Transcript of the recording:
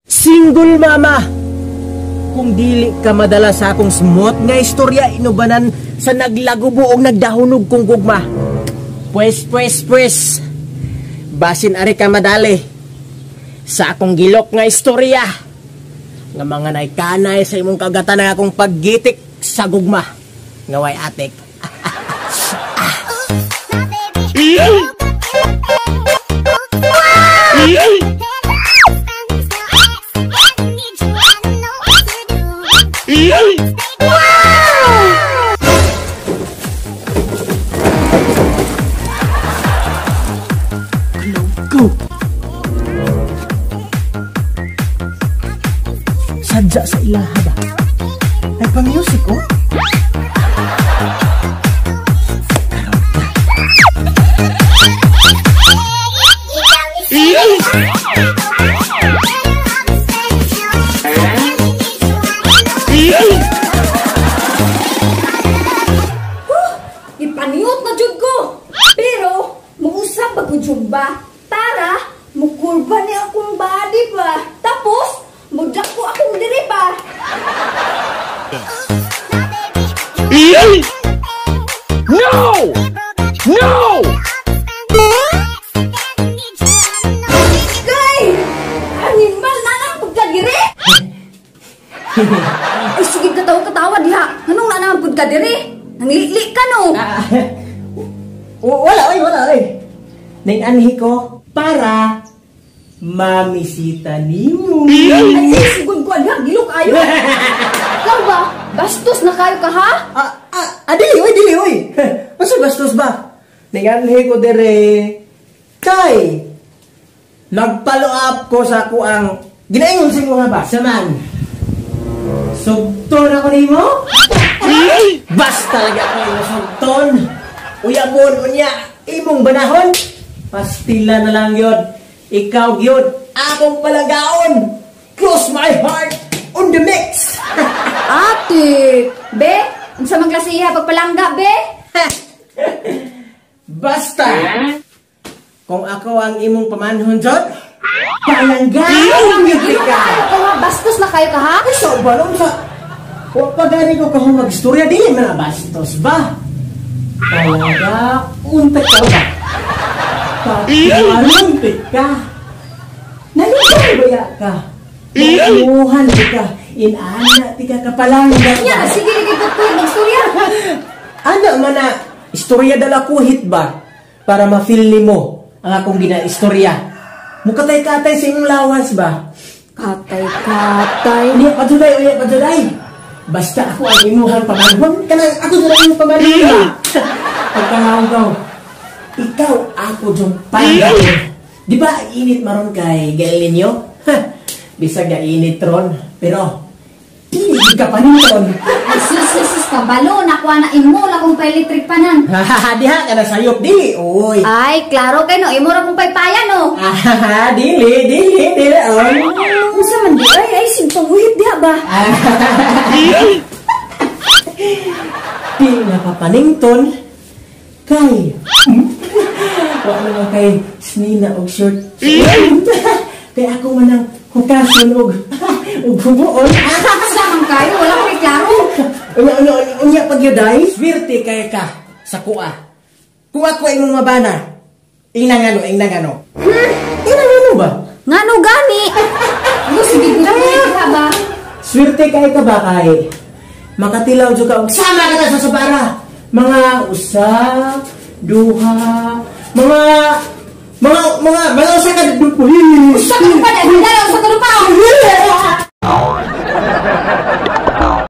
Single mama, kung dili ka madala sa akong smooth nga istorya inubanan sa naglagubo og nagdahunog kong gugma. Pues, pues, pues, basin ari ka madali sa akong gilok nga istorya nga mga naikanay sa imong kagatan ng akong paggitik sa gugma nga way atik. Go! Sadya sa ilaha ba? Ay pang-music oh! Ipaniot na jud ko. Pero muusap ba ko jud ba para mukurba ni akong body ba. Tapos mudako akong diri ba. No! No! Kay! Animal na lang pagkadiri! Ay, sige katawa-katawa diha. Anong na naman pud ka diri? Nanglili ka no? Wala, oy, wala, oy. Ning-anhi ko para mamisita nimo. Ay, sugod ko diha, gilok ayo. Ikaw ba? Bastos na kayo ka ha? Dili, oy, dili, oy. Masa bastos ba? Ning-anhi ko dire kay nagpalo up ko sa kuang ginaingon sa imo nga ba? Saman. Sugton ako nimo? Basta lagi ako imo sugton. Uyabon unya imong banahon. Pastila na lang yun. Ikaw gyud akong palagaon. Cross my heart on the mix. Ate, be, unsa man klase iha pagpalangga, be? Basta kung ako ang imong pamanhon jud, palanggaon gyud ka. Bastos na kayo ka ha? Sa balon sa wa pa gani ko kahong magstorya dili man bastos ba? Palangga unta ka ba? Patiwarunti ka. Nalipay baya ka. Mamuhan ti ka. Inana ti ka kapalangga. Ya, sige lagi pud magstorya. Ana man na istorya dala kuhit ba para ma-feel nimo ang akong ginaistorya. Mukatay-katay sa imong lawas ba? Katay-katay. Unya pajuday, unya pajuday. Basta ako ang imuhang pamanhon, kanang ako sa imong pamanhon ba? Pagkangawgaw, ikaw ako jung palanggaon. Di ba init maron kay Gael ninyo? Bisag init ron, pero dili ka paninton. Ay sus, sus, sus, kabalo nakuha na imo la kong pa-electric panan. Diha ka na sayop dili, oy. Ay, klaro kay no, imo ra kong paypayan no. Dili, dili, dili, oy. Unsa man di ay, ay sig panguhit diha ba? Di na kapanington kay wa naman kay snina og short. Kay ako man ang hukason og hubuon. Asa man kayo, wala ko klaro. Unya, unya, unya pagyuday, swerte kay ka sa kuha. Kung ako imong mabana, ingna ngano, ingna ngano. Ingna ngano ba? Ngano gani? Ano sige diha ba? Swerte kay ka ba kay makatilaw jud ka og sama ka na sa sabara. Mga usa, duha, mga usa ka usa ka pa, dahil usa ka pa.